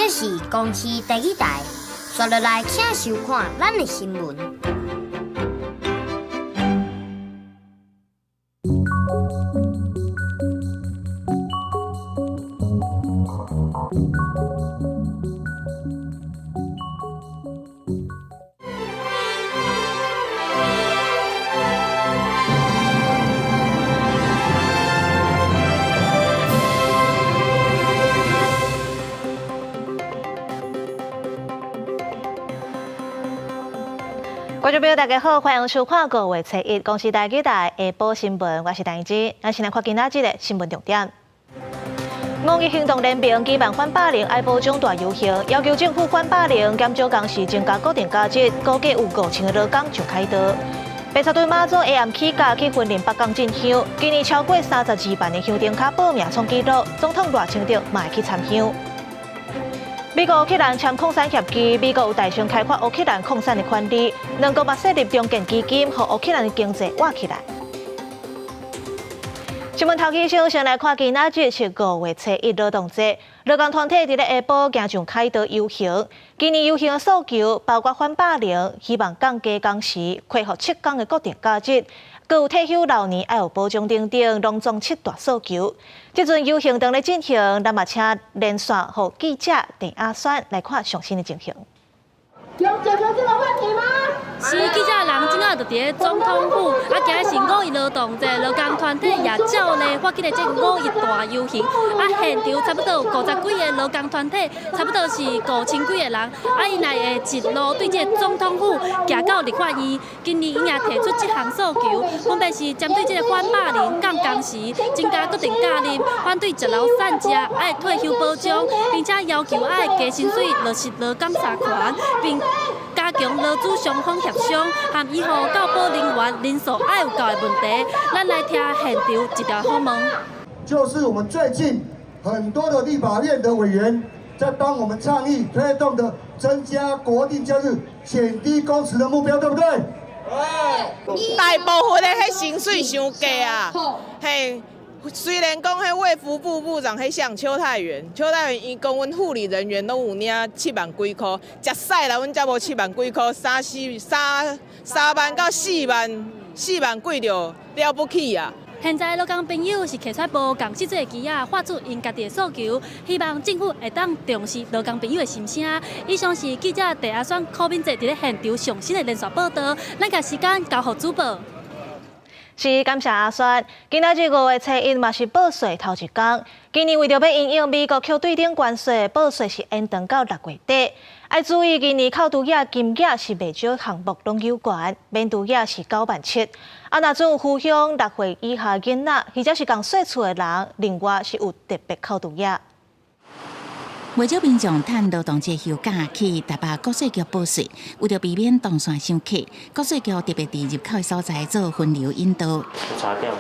這是公視第一台，紲落來請收看咱的新聞。觀眾朋友，大家好，歡迎收看五月初一公視台語台下晡新聞，我是陳怡之。咱先來看今仔日的新聞重點。五一行動聯盟舉辦反霸凌愛保障大遊行，要求政府反霸凌、減少工時、增加固定假日，估計有5000個勞工上凱道。白沙屯媽祖下暗起駕去雲林北港進香，今年超過32萬的香燈腳報名創紀錄，總統賴清德嘛會去參香。美國烏克蘭簽礦產協議，美國有代先開發烏克蘭礦產的權利，兩國嘛設立重建基金，予烏克蘭的經濟活起來。新聞頭起首先來看，今仔日是五月初一勞動節，勞工團體佇咧下晡行上凱道遊行。今年遊行的訴求包括反霸凌，希望降低工時，恢復7天的國定假日，閣有退休老年愛有保障等等，攏總七大訴求。這陣遊行當咧進行，咱嘛請連線予記者鄭阿選來看上新的情形。有解決這個問題嗎？是記者人這下就佇咧總統府，啊，今日是五一勞動節，勞工團體也照例發起了這五一大遊行。啊，現場差不多有50幾个勞工團體，差不多是5000幾個人。啊，𪜶來會一路對這個總統府行到立法院。今年𪜶也提出這項訴求，分別是針對這個反霸凌、降工時、增加國定假日、反對食老散食、愛退休保障，並且要求愛加薪水、落實勞工三權，並加強勞資雙方協商，和醫護教保人員人數愛有夠的問題。咱來聽現場一條訪問。就是我們最近很多的立法院的委員在幫我們倡議推動的增加國定假日、減低工時的目標，對不對？對。大部分的彼薪水傷低啊，嘿。雖然講彼衛福部部長彼啥邱泰源，邱泰源伊講阮護理人員攏有領7萬幾箍，食屎啦，阮才無7萬幾箍，三四三三萬到4萬，4萬幾就了不起啊！現在勞工朋友是提出無仝色的旗仔，發出𪜶家己的訴求，希望政府會當重視勞工朋友的心聲。以上是記者鄭阿選、柯敏哲佇咧現場上新的連續報道。咱共時間交予主播。是感謝阿選。今仔日五月初一嘛是報稅頭一工。今年為著欲因應美國扣對等關稅，報稅是延長到6月底。愛注意，今年扣除額金額是袂少項目攏有懸，免除額是9萬7。啊，若準有撫養6歲以下囡仔，或者是仝稅厝的人，另外是有特別扣除額。袂少民眾趁勞動節休假去台北國稅局報稅，為著避免斷線傷客，國稅局特別佇入口的所在做分流引導。查掉嗎？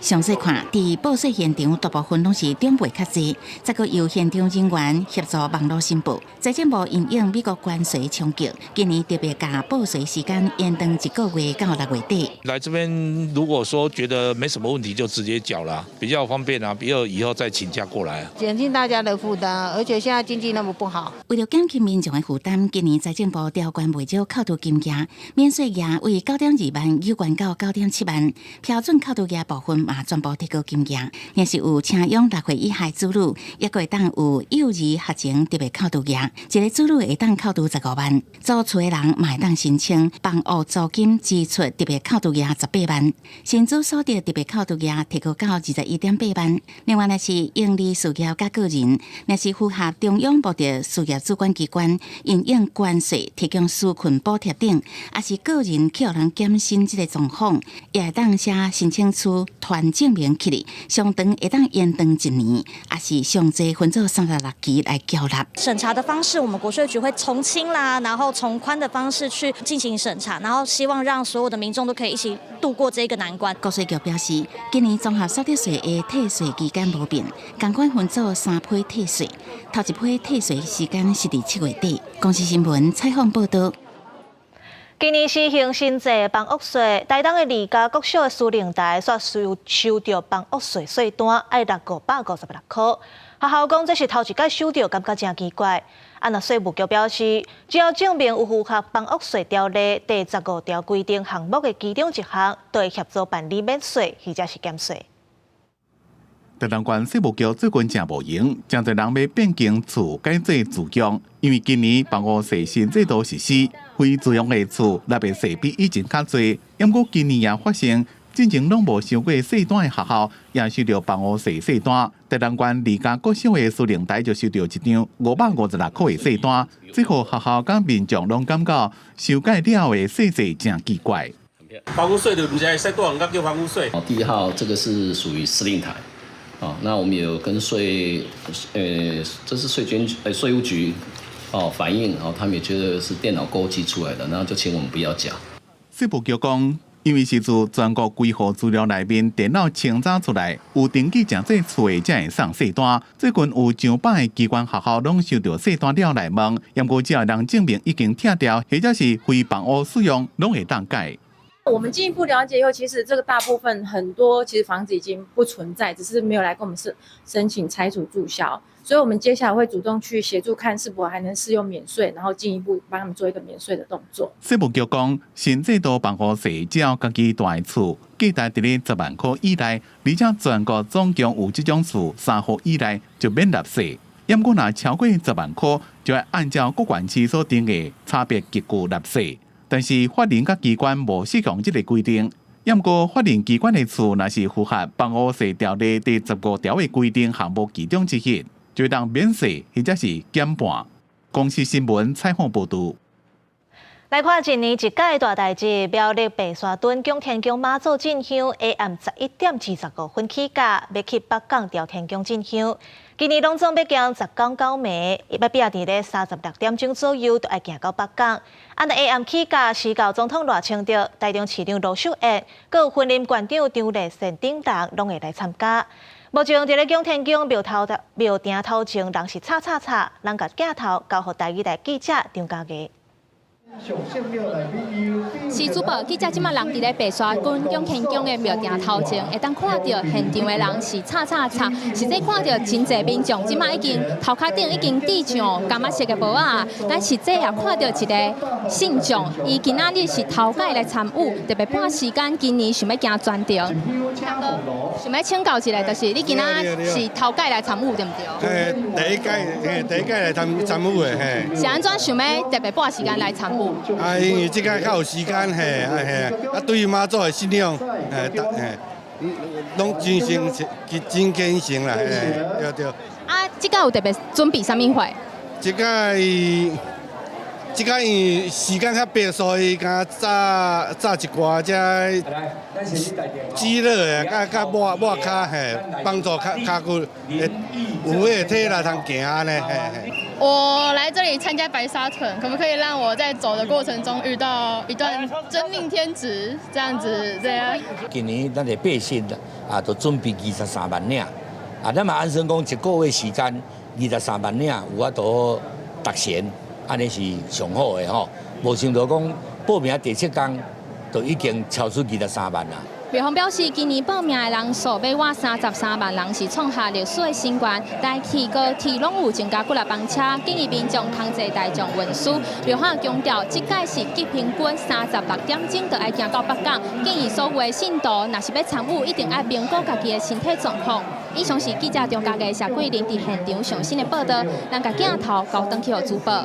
詳細看，佇報稅現場，大部分攏是長輩較濟，再閣由現場人員協助網路申報。財政部因應美國關稅衝擊，今年特別共報稅時間延長一個月到6月底。來這邊如果說覺得沒什麼問題，就直接繳了，比較方便啊，不要以後再請假過來。減輕大家的負擔，而且現在經濟那麼不好。為著減輕民眾的負擔，今年財政部調懸袂少扣除金額，免稅額為9.2萬，有懸到9.7萬，標準扣除額部分嘛全部提高金額。若是有請養6歲以下子女，抑閣會當有幼兒學前特別扣除額，一个子女會當扣除15萬。租厝的人嘛會當申請房屋租金支出特別扣除額18萬，薪資所得特別扣除額提高到21.8萬。另外，若是營利事業佮個人，若是符合中央目的事業主管機關因應關稅提供紓困補貼等，抑是個人去予人減薪這个狀況，也會當寫申請書傳證明起來，上長會當延長一年，抑是上濟分做36期來繳納。審查的方式，我們國稅局會從輕啦，然後從寬的方式去進行審查，然後希望讓所有的民眾都可以一起度過這個難關。國稅局表示，今年綜合所得稅的退稅期間無變，仝款分做三批退稅，頭一批退稅時間是佇7月底。公視新聞採訪報道。今年施行新制房屋稅，台東的貳家國小的司令台煞收著房屋稅稅單，愛納556塊。學校講這是頭一擺收著，感覺誠奇怪。啊，若稅務局表示，只要證明有符合房屋稅條例第15條規定項目的其中一項，就會協助辦理免稅或者是減稅。台東縣稅務局最近誠無閒，誠濟人欲變更厝改做自用，因為今年房屋稅新制度實施，非自用的厝納的稅比以前較濟。毋過今年也發生，進前攏無收過稅單的學校，也收著房屋稅稅單。台東縣貳家國小的司令台就收著一張556塊的稅單，這予學校佮民眾攏感覺修改了後的稅制誠奇怪。房屋稅就毋是使大人叫房屋稅。第一號這個是屬於司令台。哦，那我們有跟稅，這是稅捐，稅務局，哦反映，哦，他們也覺得是電腦勾稽出來的，然後就請我們不要繳。稅務局講，因為是自全國歸戶資料內面電腦清查出來，有登記誠濟厝的才會送稅單。最近有上百个機關學校攏收著稅單了來問，毋過只要能證明已經拆掉，或者是非房屋使用，攏會當改。我們進一步了解以後，其實這個大部分很多其實房子已經不存在，只是沒有來跟我們申請拆除註銷，所以我們接下來會主動去協助看是否還能適用免稅，然後進一步幫他們做一個免稅的動作。稅務局講，新制度房屋稅只要家己蹛的厝，價值佇咧10萬塊以內，而且全國總共有這種厝三戶以內就免納稅。毋過若超過十萬塊，就愛按照各縣市所定的差別級距納稅。但是法人佮機關無適用這個規定，毋過法人機關的厝若是符合房屋稅條例第15條的規定項目其中之一，就會當免稅或者是減半。公視新聞採訪報導。來看一年一屆大代誌，苗栗白沙屯蔣天宮媽祖進香，下暗11點25分起駕，欲去北港朝天宮進香。今年攏總欲行10工9暝，欲拚佇咧36點鐘左右，就愛行到北港。啊，若下暗起駕，時到總統賴清德、台中市長盧秀燕，閣有雲林縣長張麗善等人，攏會來參加。目前佇咧蔣天宮廟頭廟埕頭前，人是吵吵吵，咱共鏡頭交予台語台記者張家傑。是主播記者，這馬人佇咧白沙屯蔣天宮的廟埕頭前，會當看著現場的人是吵吵吵，實際看著真濟民眾，這馬已經頭殼頂已經戴上柑仔色的帽仔，咱實際也看著一个信眾，伊今仔日是頭擺來參與，特別趕時間，今年想欲行全程。想欲請教一下，就是你今仔是頭擺來參與對毋對？嘿，第一屆，嘿，第一屆來參與的，嘿。是按怎想欲特別趕時間來參與？啊，因為這個較有時間，嘿，啊嘿，啊對於媽祖的信仰，嘿，嘿，攏真誠，真虔誠啦，嘿，對對。啊，這擺有特別準備啥物貨？這擺，這擺因為時間較迫，所以敢早早一寡這雞肉的，佮佮抹抹跤嘿，幫助跤跤骨會有彼个體力通行按呢，嘿嘿。我來這裡參加白沙屯，可不可以讓我在走的過程中遇到一段真命天子？這樣子，這樣。今年咱的百姓啊，都準備23萬領，啊，咱嘛按算講一個月時間23萬領有法度達成，按呢是上好的吼。無想到講報名第七工就已經超出二十三萬啦。廟方表示，今年報名的人數欲倚33萬人，是創下歷史的新高。台鐵高鐵攏有增加幾若班車，建議民眾通坐大眾運輸。廟方強調，這擺是計平均36點鐘就愛行到北港，建議所有的信徒，若是欲參與，一定愛評估家己的身體狀況。以上是記者張家傑、謝桂林佇現場上新的報導，咱共鏡頭交轉去予主播。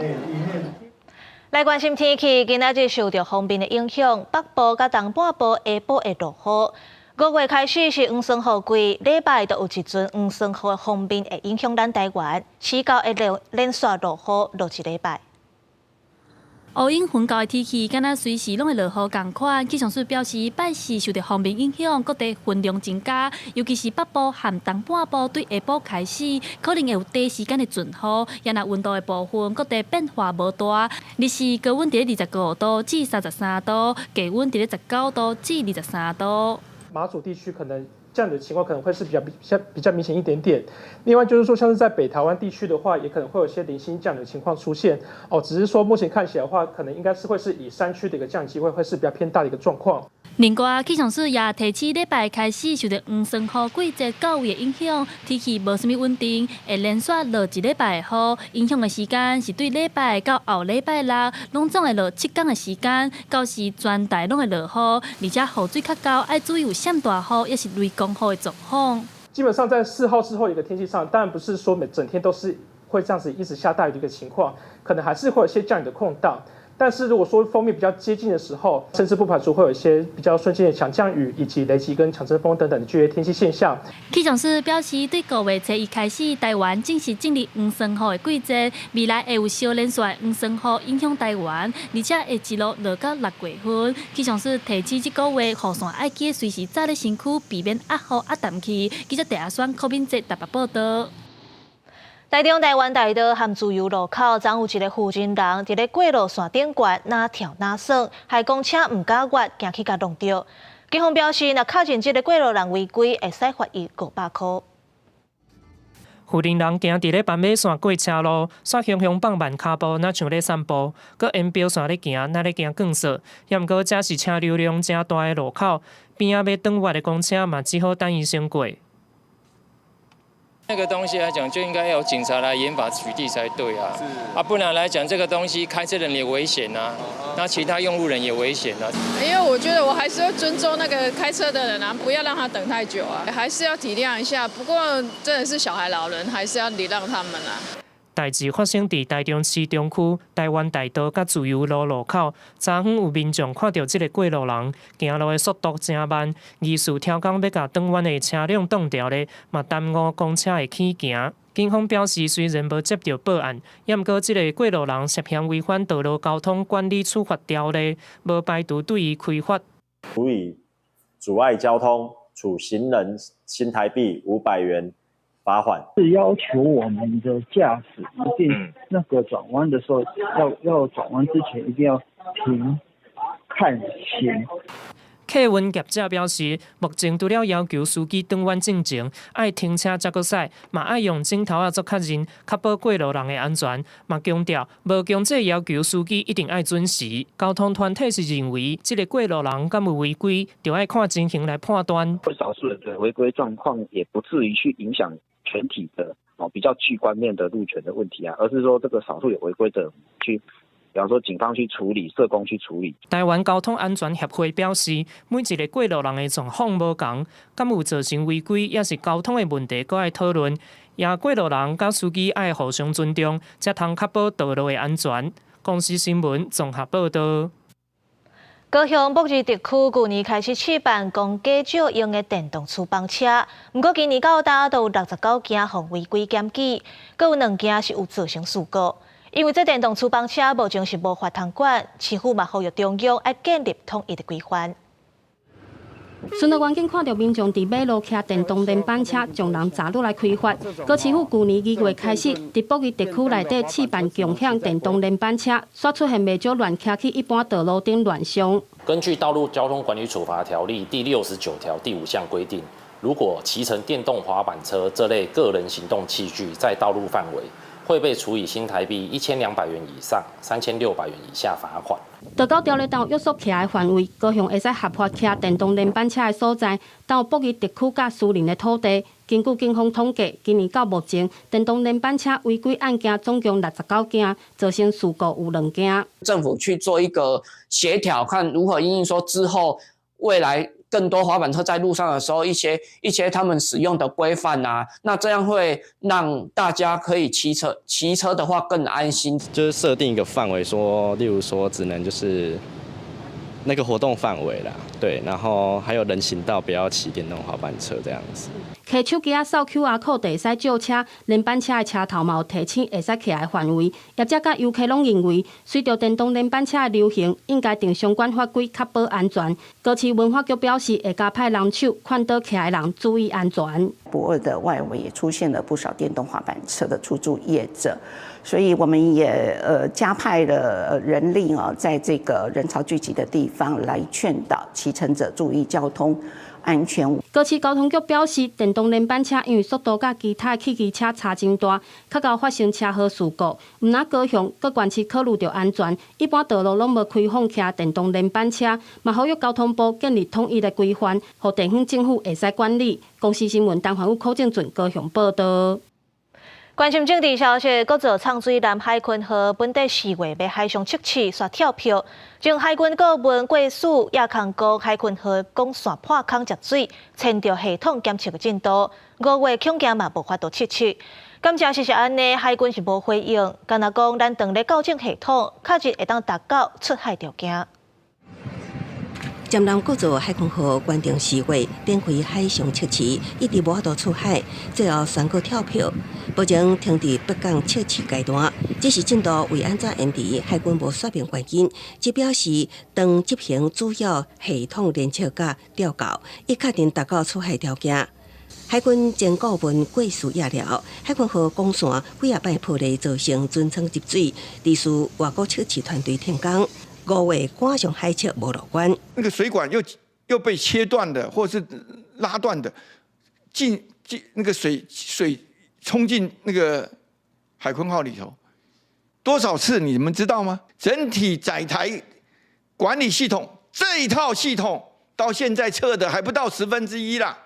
來關心天氣，今仔日受著鋒面的影響，北部佮東半部下晡會落雨。5月開始是黃霜雨季，禮拜就有一陣黃霜雨的鋒面會影響咱台灣，市到會連續落雨落一禮拜。烏雲混交的天氣，敢若隨時攏會落雨仝款。氣象署表示，拜四受著鋒面影響，各地雲量增加，尤其是北部和東半部對下晡開始，可能會有短時間的陣雨。也若溫度的部分，各地變化無大。日時高溫佇25度至33度，低溫佇19度至23度。馬祖地區可能降雨的情況可能會是比較明顯一點點。另外就是說，像是在北台灣地區的話，也可能會有一些零星降雨的情況出現。哦，只是說目前看起來的話，可能應該是會是以山區的一個降雨機會會是比較偏大的一個狀況。另外，氣象署也提醒，禮拜開始受著黃酸雨季節到位的影響，天氣無啥物穩定，會連續落一禮拜的雨，影響的時間是對禮拜到後禮拜六，攏總會落7天的時間，到時全台攏會落雨，而且雨水較厚，愛注意有閃大雨，抑是雷公雨的狀況。基本上在4號之後一個天氣上，當然不是說每整天都是會這樣子一直下大雨的一個情況，可能還是會有一些降雨的空檔。但是如果說鋒面比較接近的時候，甚至不排除會有一些比較瞬間的強降雨，以及雷擊跟強陣風等等的劇烈天氣現象。氣象署表示，對5月初一開始，台灣正式進入黃酸雨的季節，未來會有小連續黃酸雨影響台灣，而且會一路落到6月份。氣象署提醒，這個月雨傘愛記隨時紮咧身軀，避免壓雨壓淡去。記者鄭阿雙、柯敏哲台北報道。台中台灣大道和自由路口，昨有一个負責人佇咧過路線頂懸，哪跳哪耍，害公車毋敢越，驚去共挵著。警方表示，若確認這个過路人違規，會使罰伊500箍。婦人人行佇咧斑馬線過車路，煞雄雄放慢跤步，若像咧散步，閣沿標線咧行，若咧行轉踅。抑毋過，這是車流量誠大的路口，邊仔欲轉彎的公車嘛，只好等伊先過。那個東西來講，就應該要有警察來嚴法取締才對啊！啊，不然來講，這個東西開車人也危險啊，那其他用路人也危險啊。因為我覺得我還是會尊重那個開車的人啊，不要讓他等太久啊，還是要體諒一下。不過真的是小孩、老人，還是要禮讓他們啊。代誌發生佇台中市中區台灣大道佮自由路路口，昨昏有民眾看著這个過路人行路的速度誠慢，疑似刁工欲共轉彎的車輛擋著咧，嘛耽誤公車的起行。警方表示，雖然無接著報案，抑毋過這个過路人涉嫌違反道路交通管理處罰條例，無排除對伊開罰。處以阻礙交通，處行人新台幣500元罰款。是要求我們的駕駛一定那個轉彎的時候，要轉彎之前一定要停看行。客運業者表示，目前除了要求司機轉彎進前愛停車才閣駛，嘛愛用指頭仔做確認，確保過路人的安全。嘛強調無強制要求司機一定愛準時。交通團體是認為，這个過路人敢有違規，就愛看情形來判斷。少數人的違規狀況，也不至於去影響全體的哦，比較巨觀面的路權的問題啊，而是說這個少數有違規的去，比方說警方去處理，社工去處理。台灣交通安全協會表示，每一个過路人的狀況無仝，敢有造成違規，抑是交通的問題，閣愛討論。也過路人佮司機愛互相尊重，才通確保道路的安全。公視新聞綜合報導。高雄駁二特區舊年開始試辦公家借用的電動趨枋車，毋過今年到今都有69件予違規檢舉，閣有2件是有造成事故。因為這電動趨枋車目前是無法通管，市府嘛呼籲中央愛建立統一的規範。巡邏員警看著民眾佇馬路騎電動連板車，將人閘落來開罰。高市府舊年2月開始，佇駁二特區內底試辦共享電動連板車，煞出現袂少亂騎去一般道路頂亂象。根據《道路交通管理處罰條例》第69條第5項規定，如果騎乘電動滑板車這類個人行動器具在道路範圍，會被處以新台幣1200元以上3600元以下罰款。道交條例有約束騎的範圍，高雄會使合法騎電動連板車的所在，有駁二特區佮私人的土地。根據警方統計，今年到目前，電動連板車違規案件總共69件，造成事故有2件。政府去做一個協調，看如何因應說之後未來更多滑板車在路上的時候，一些他們使用的規範啊，那這樣會讓大家可以騎車的話更安心。就是設定一個範圍，說，例如說只能就是那個活動範圍啦，對，然後還有人行道不要騎電動滑板車這樣子。提手機仔掃 QR code 會使借車，連板車的車頭嘛有提醒會使騎的範圍。業者佮遊客攏認為，隨著電動連板車的流行，應該定相關法規，確保安全。高市文化局表示，會加派人手勸導騎的人注意安全。駁二的外圍也出現了不少電動滑板車的出租業者，所以我們也加派了人力啊，在這個人潮聚集的地方來勸導騎乘者注意交通安全。高市交通局表示，電動連板車因為速度佮其他汽機車差真大，較𠢕發生車禍事故。毋但高雄，閣縣市考慮著安全，一般道路攏無開放騎電動連板車，嘛呼籲交通部建立統一的規範，予地方政府會使管理。公視新聞，陳環宇、柯正俊高雄報道。關心政治消息，閣造藏水艦海鯤號本底4月欲海上測試，煞跳票。前海軍顧問郭士也控告海鯤號管線破空食水，牽著系統檢測的進度。5月恐驚嘛無法度測試。敢真實是按呢？海軍是無回應，干焦講咱當咧校正系統，確實會當達到出海條件。艦艦閣造海鯤號原定4月展開海上測試，一直無法度出海，最後宣告跳票。目前停佇北港測試階段，只是進度為按怎延遲，海軍無說明原因，只表示當執行主要系統聯測佮調校，已確定達到出海條件。海軍前顧問郭士也了，海鯤號管線幾仔擺破裂，造成船艙入水，致使外國測試團隊停工。5月趕上海測無樂觀。那個水管又被切斷的，或是拉斷的，進那個水衝進那個海鯤號裡頭，多少次你們知道嗎？整體載台管理系統這一套系統到現在測的還不到1/10啦，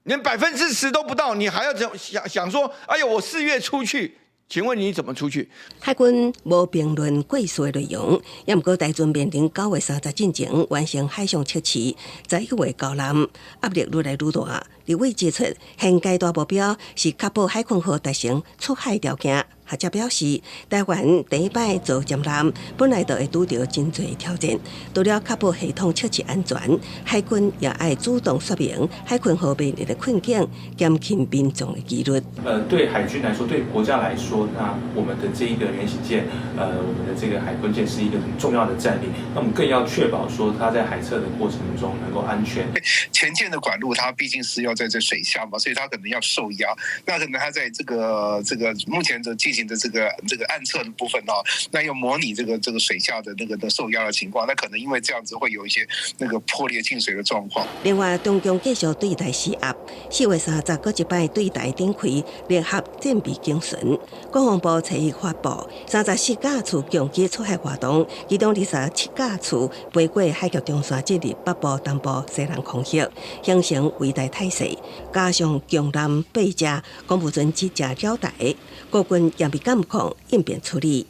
連10%都不到，你還要怎想想說？哎呦，我4月出去。請問你怎麼出去？海軍無評論過數的內容，也毋過台船面臨9月30進前完成海上測試，11月交艦，壓力愈來愈大。立委指出，現階段目標是確保海鯤號達成出海條件。學者表示，台灣第一擺做艦艦，本來就會拄著真濟挑戰。除了確保系統測試安全，海軍也愛主動說明海鯤號面臨的困境，減輕民眾的疑慮。對海軍來說，對國家來說，那我們的這一個原型艦，我們的這個海鯤艦是一個很重要的戰力。那我們更要確保說，它在海測的過程中能夠安全。潛艦的管路，它畢竟是要在這水下嘛，所以它可能要受壓。那可能它在這個目前的進行的這個岸測的部分哦，那又模擬這個水下的那個的受壓的情況，那可能因為這樣子會有一些那個破裂進水的狀況。另外，中共繼續對台施壓，4月30閣一擺對台展開聯合戰備警巡。國防部初一發布34架次共機出海活動，其中27架次飛過海峽中線進入北部、東部、西南空域，形成圍台態勢。加上強艦八隻，講無準這隻繞台，國軍嚴密監控應變處理。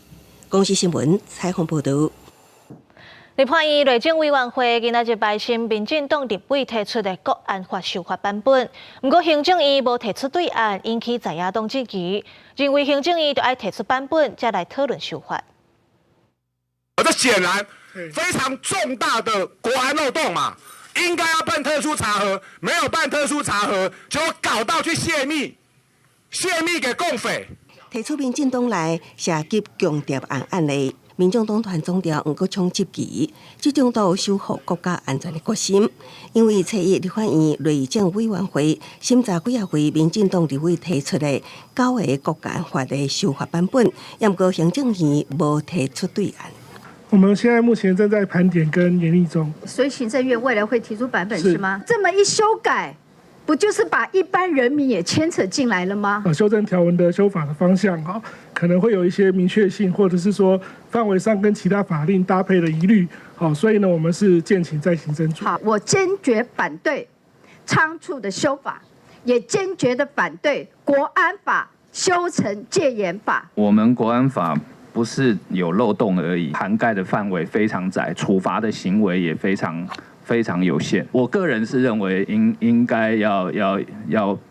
公視新聞採訪報導。立法院內政委員會今仔日排審民進黨立委提出的國安法修法版本，毋過行政院無提出對案，引起在野黨質疑，認為行政院著愛提出版本，才來討論修法。這顯然非常重大的國安漏洞嘛，應該要辦特殊查核，沒有辦特殊查核，就搞到去洩密，洩密給共匪。提出民進黨內涉及共諜案案例，民眾黨團總召黃國昌質疑，這種都有守護國家安全的決心。因為初一立法院內政委員會審查幾仔位民進黨立委提出的九个國安法的修法版本，毋過行政院無提出對案。我們現在目前正在盤點跟研議中，所以行政院未來會提出版本是嗎？這麼一修改，不就是把一般人民也牽扯進來了嗎？修正條文的修法的方向，可能會有一些明確性，或者是說範圍上跟其他法令搭配的疑慮，好，所以呢，我們是建請再行斟酌。好，我堅決反對倉促的修法，也堅決的反對國安法修成戒嚴法。我們國安法不是有漏洞而已，涵蓋的範圍非常窄，處罰的行為也非常非常有限。我個人是認為應該要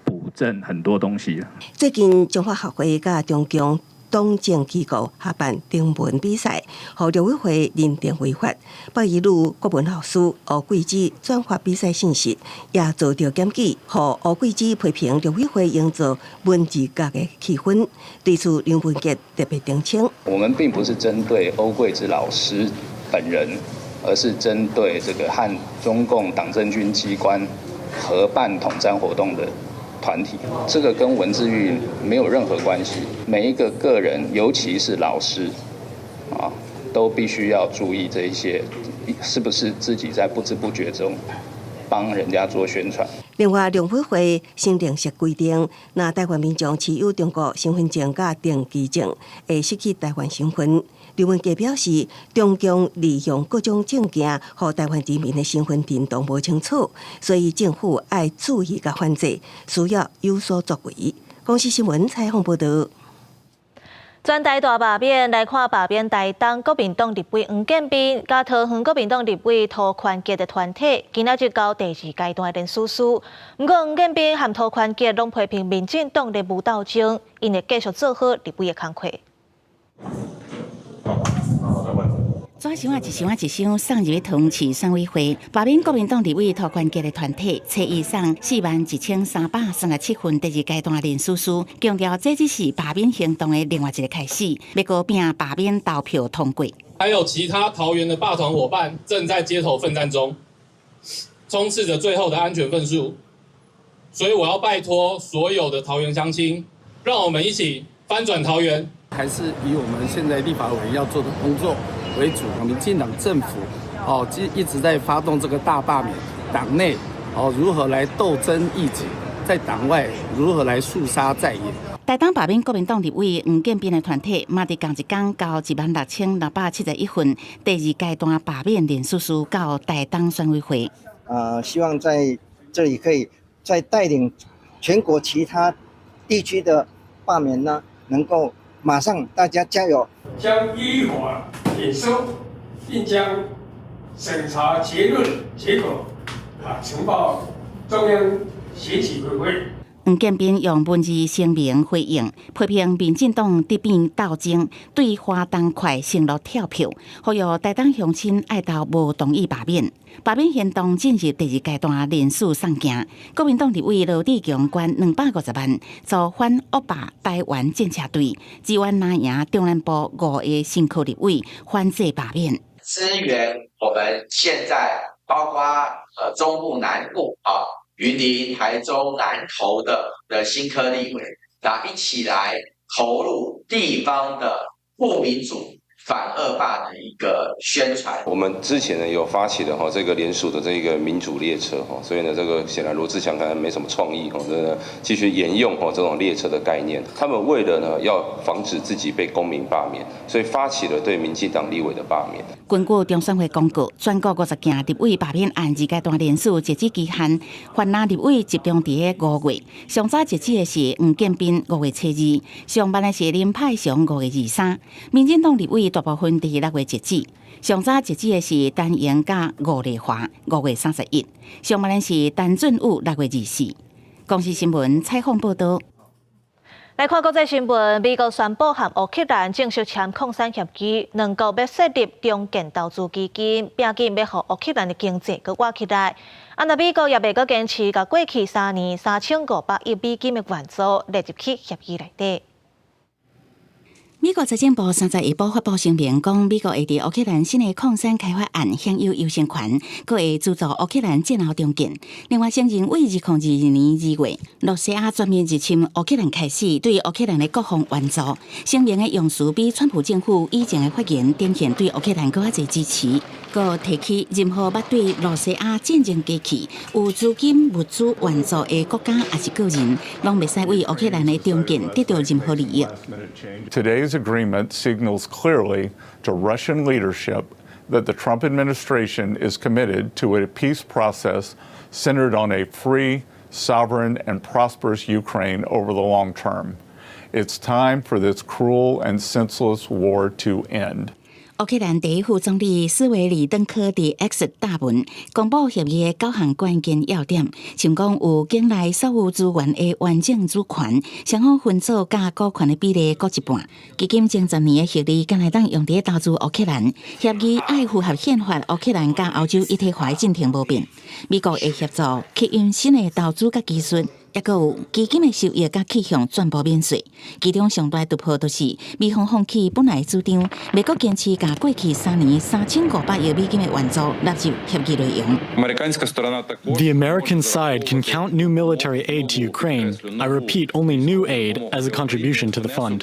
補正很多東西。最近中華學會佮中共黨政機構合辦徵文比賽，予陸委會認定違法。北一女國文老師吳桂芝轉發比賽信息，也遭著檢舉，予吳桂芝批評陸委會營造文字獄的氣氛。對此，梁文傑特別澄清：我們並不是針對歐桂芝老師本人，而是針對這個和中共黨政軍機關合辦統戰活動的團體，這個跟文字獄沒有任何關係。每一個個人，尤其是老師，啊，都必須要注意這一些，是不是自己在不知不覺中幫人家做宣傳。另外，農委會新另設規定，若台灣民眾持有中國身份證佮登機證，會失去台灣身份。劉文傑表示，中共利用各種證件，予台灣人民的身份認同無清楚，所以政府愛注意佮反制，需要有所作為。公視新聞採訪報道。全台大罷免來看，罷免台東國民黨立委黃建斌，佮桃園國民黨立委涂寬傑的團體，今仔日交第二階段的聯署書。毋過黃建斌和涂寬傑攏批評民進黨的無鬥爭，𪜶會繼續做好立委的工課。紙箱仔一箱仔一箱送入去桃園市選委會，罷免國民黨立委涂寬傑的團體，初一送41,337份第二階段聯署書，強調這只是罷免行動的另外一個開始，欲閣拼罷免投票通過。還有其他桃園的罷團夥伴正在街頭奮戰中，衝刺着最後的安全份數，所以我要拜託所有的桃園鄉親，讓我們一起翻轉桃園。還是以我們現在立法委員要做的工作為主。民進黨政府哦，一直在發動這個大罷免，黨內哦如何來鬥爭異己，在黨外如何來肅殺在野。台東罷免國民黨立委黃建斌的團體，嘛佇仝一工交16,671份第二階段罷免聯署書到台東選委會。希望在這裡可以再帶領全國其他地區的罷免呢，能夠馬上大家加油，將依法驗收，並將審查結論結果呈報中央選舉委員會。黃建斌用文字聲明回應，批評民進黨得變鬥爭，對花東快承諾跳票，呼籲台東鄉親愛投無同意罷免。罷免行動進入第二階段連續送件，國民黨立委羅智強捐250萬，組反惡霸台灣戰車隊，支援藍營中南部五個新科立委反制罷免。支援我們現在包括中部南部啊。雲林、台中、南投的新科立委，那一起來投入地方的不民主、反惡霸的一個宣傳。我們之前呢有發起的哈這個聯署的這個民主列車哈，所以呢這個顯然羅智強可能沒什麼創意哈，真的繼續沿用哈這種列車的概念。他們為了呢要防止自己被公民罷免，所以發起了對民進黨立委的罷免。根據中選會公告，全國50件立委罷免案二階段聯署截止期限，泛藍立委集中佇咧5月，上早截止的是黃建斌5月初2，上慢的是林派祥5月23。民進黨立委大部分佇6月截止，上早截止的是陳瑩佮吳麗華5月31，上慢的是陳俊武6月24。公視新聞採訪報道。來看國際新聞，美國宣布和烏克蘭正式簽礦產協議，兩國欲設立重建投資基金，拼緊欲予烏克蘭的經濟閣活起來。啊，若美國也袂閣堅持共過去3年3500億美金的援助列入去協議內底。美國財政部31晡發布聲明，講美國會佇烏克蘭新的礦山開發案享有優先權，閣會資助烏克蘭戰後重建。另外，承認對2022年2月，羅西亞全面入侵烏克蘭開始，對烏克蘭的國防援助。聲明的用詞比川普政府以前的發言展現對烏克蘭閣較濟支持，閣提起任何捌對羅西亞戰爭機器有資金、物資援助的國家抑是個人，攏袂使為烏克蘭的重建得到任何利益。 Today's agreement signals clearly to Russian leadership that the Trump administration is committed to a peace process centered on a free, sovereign, and prosperous Ukraine over the long term. It's time for this cruel and senseless war to end. 烏克蘭第一副總理斯維里登科佇 X 貼文公布協議的九項關鍵要點，像講有境內所有資源的完整主權，雙方分組佮股權的比例各一半。基金前10年的獲利，敢會當用佇投資烏克蘭。協議愛符合憲法，烏克蘭佮歐洲一體化的進程無變。美國會協助吸引新的投資佮技術，抑閣有基金的收益佮去向全部免稅。其中上大突破就是美方放棄本來的主張，美國堅持共過去3年3500億美金的援助納入協議內容。 The American side can count new military aid to Ukraine, I repeat, only new aid, as a contribution to the fund.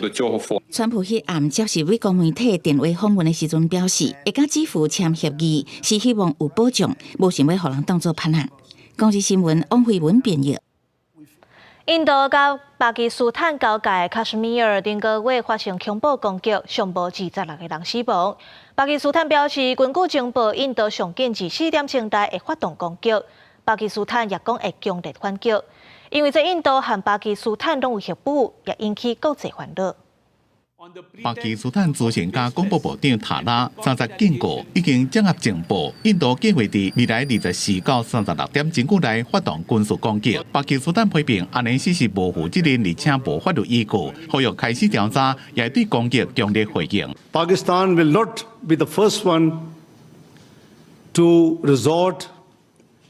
川普彼暗接受美國媒體電話訪問的時陣表示，會佮支付簽協議是希望有保障，無想欲予人當做盤仔。公視新聞王慧文編譯。印度佮巴基斯坦交界喀什米爾頂個月發生恐怖攻擊，上無26個人死亡。巴基斯坦表示，根據情報，印度上緊24點鐘內會發動攻擊。巴基斯坦也講會強烈反擊，因為這印度和巴基斯坦攏有核武，也引起國際煩惱。巴基斯坦資訊佮廣播部長塔拉三十警告，已經掌握情報，印度計劃佇未來24到36點鐘之內發動軍事攻擊。巴基斯坦批評按呢是無負責任，而且無法律依據，呼籲開始調查，也對攻擊強烈回應。 Pakistan will not be the first one to resort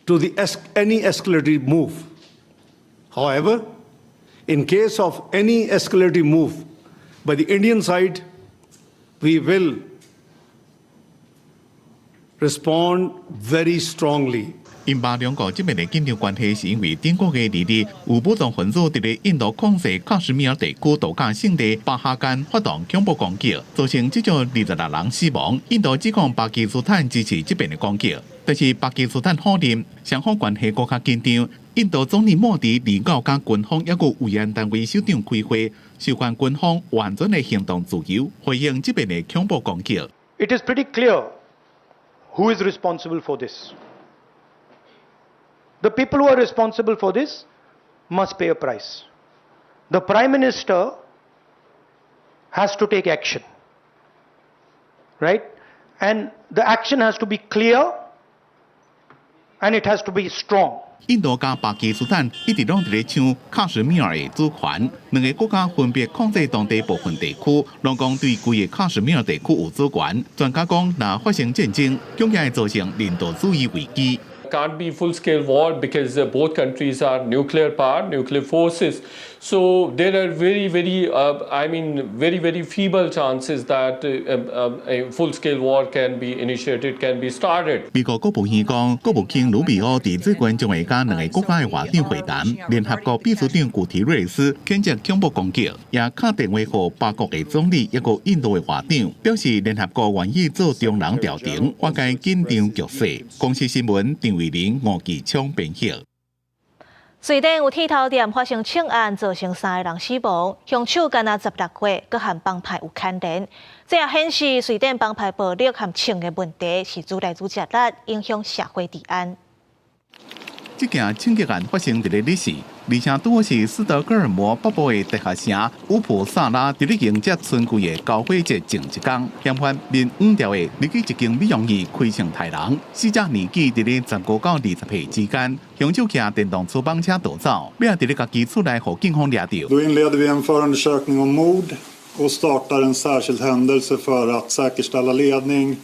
to the any escalatory move. However, in case of any escalatory move by the Indian side, we will respond very strongly. 印巴兩國這擺的緊張關係，是因為頂個月2日有武裝分子佇咧印度控制喀什米爾地區度假勝地巴哈干發動恐怖攻擊，造成至少26人死亡。印度指控巴基斯坦支持這擺的攻擊，但是巴基斯坦否認，雙方關係閣較緊張。印度總理莫迪二九佮軍方抑閣維安單位首長開會，授權軍方完全的行動自由，回應這擺的恐怖攻擊。 It is pretty clear who is responsible for this. The people who are responsible for this must pay a price. The Prime Minister has to take action, right? And the action has to be clear and it has to be strong. 印度佮巴基斯坦一直攏佇咧搶喀什米爾的主權，兩个國家分別控制當地部分地區，攏講對規個喀什米爾地區有主權。專家講，若發生戰爭，恐驚會造成人道主義危機。 Can't be full-scale war because both countries are nuclear power, nuclear forces. So there are very, very, I mean, very, very feeble chances that a full-scale war can be initiated, can be started. 美國國務院講，國務卿魯比奧佇最近將會佮兩个國家的外長會談。聯合國秘書長古提瑞斯譴責恐怖攻擊，也敲電話予巴國的總理抑閣印度的外長，表示聯合國願意做中人調停，緩解緊張局勢。公視新聞張偉林、吳繼昌編譯。瑞典有剃頭店發生槍案，造成三个人死亡，兇手干焦16歲，閣和幫派有牽連。這也顯示瑞典幫派暴力和槍的問題是愈來愈食力，影響社會治安。這件槍擊案發生佇咧禮四，而且拄好是斯德哥爾摩北部的大學城烏普薩拉佇咧迎接春季的高火節前一工，嫌犯面黃調的入去一間美容院開槍刣人，死者年紀佇咧15到20歲之間，兇手騎電動粗板車逃走，尾仔佇咧家己厝內予警方掠著。 Då inleder vi en förundersökning om mord och startar en särskild händelse för att säkerställa ledning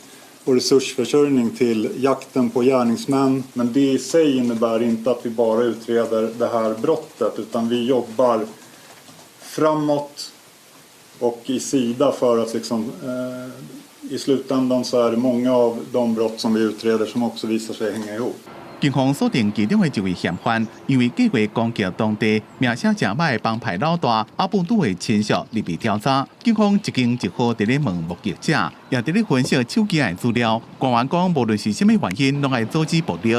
och resursförsörjning till jakten på gärningsmän. Men det i sig innebär inte att vi bara utreder det här brottet, utan vi jobbar framåt och i sida för att liksom, i slutändan så är det många av de brott som vi utreder som också visar sig hänga ihop. 警方鎖定其中的一位嫌犯，因為計劃攻擊當地名聲誠歹的幫派老大阿布杜的親屬入被調查。警方一間一戶佇咧問目擊者，也佇咧分析手機的資料。官員講，無論是啥物原因，攏愛阻止暴力。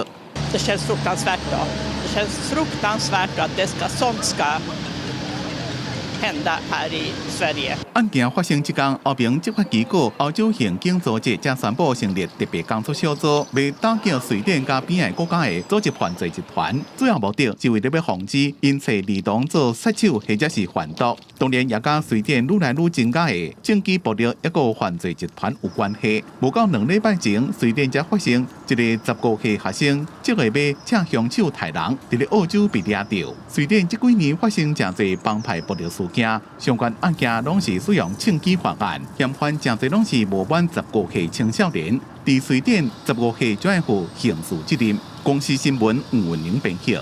Det känns fruktansvärt då. Det känns fruktansvärt att det ska, sånt ska hända här i Sverige. 案件發生這工，歐盟執法機構歐洲刑警組織才宣布成立特別工作小組，欲打擊瑞典佮邊界國家的組織犯罪集團。主要目的是為了欲防止𪜶揣兒童做殺手或者是販毒。當然，也佮瑞典愈來愈增加的政治暴力抑閣犯罪集團有關係。無夠2禮拜前，瑞典才發生一個15歲學生，計劃欲請兇手刣人，佇咧澳洲被掠著。瑞典這幾年發生誠濟幫派暴力事件，相關案件攏是使用槍支犯案，嫌犯誠濟攏是無滿15歲青少年。佇瑞典，十五歲就愛負刑事責任。公視新聞吳文玲編譯。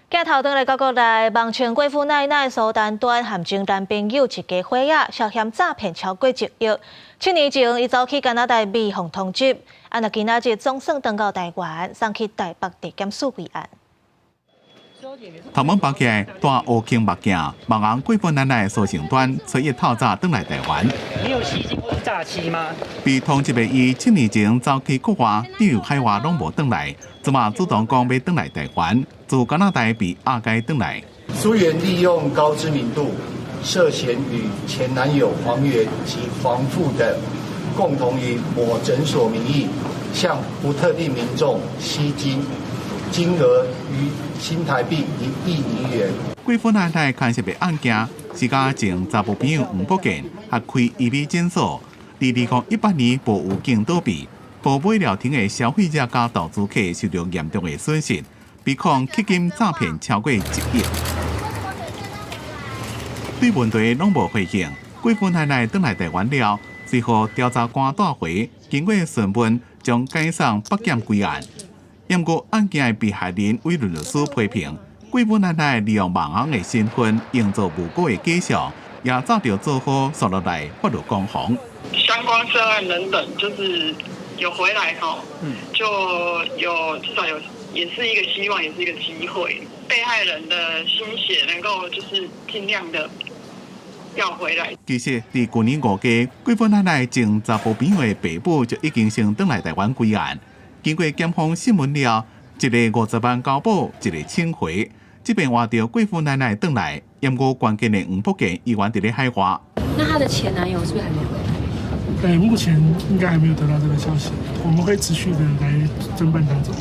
鏡頭轉來到國內，網傳貴婦奶奶蘇丹端和前男朋友一家伙仔涉嫌詐騙超過1億。7年前，伊走去加拿大美方通緝，啊，若今仔日總算轉到台灣，送去台北地檢署歸案。頭毛綁起來，戴烏框目鏡，網紅貴婦奶奶蘇成端，初一透早轉來台灣。你有吸金或是詐欺嗎？被通緝的伊7年前走去國外，旅遊海外攏無轉來，這馬主動講欲轉來台灣，自加拿大被押解轉來。蘇媛利用高知名度，涉嫌與前男友黃源及黃父等，共同以某診所名義，向不特定民眾吸金，金額逾新台幣1億餘元。貴婦奶奶牽涉的案件是佮前查某朋友黃福建合開醫美診所，佇2018年無有境倒閉，無買療程的消費者佮投資客受著嚴重的損失，被控吸金詐騙超過1億。對問題攏無回應。貴婦奶奶轉來台灣了，隨予調查官帶回，經過詢問，將解送北檢歸案。毋過案件的被害人委任律師批評，貴婦奶奶利用網紅的身份，營造無辜的假象，也早就做好紲落來法律攻防。相關涉案人等就是有回來吼，就有至少有，也是一個希望，也是一個機會。被害人的心血能夠就是盡量的要回來。其實，佇舊年5月，貴婦奶奶前查埔朋友的爸母就已經先轉來台灣歸案。經過檢方審問了，一个50萬交保，一个請回。這邊換著貴婦奶奶轉來，毋過關鍵的黃福建依然佇咧海外。那她的前男友是不是還沒回來？對，目前應該還沒有得到這個消息，我們會持續的來偵辦當中，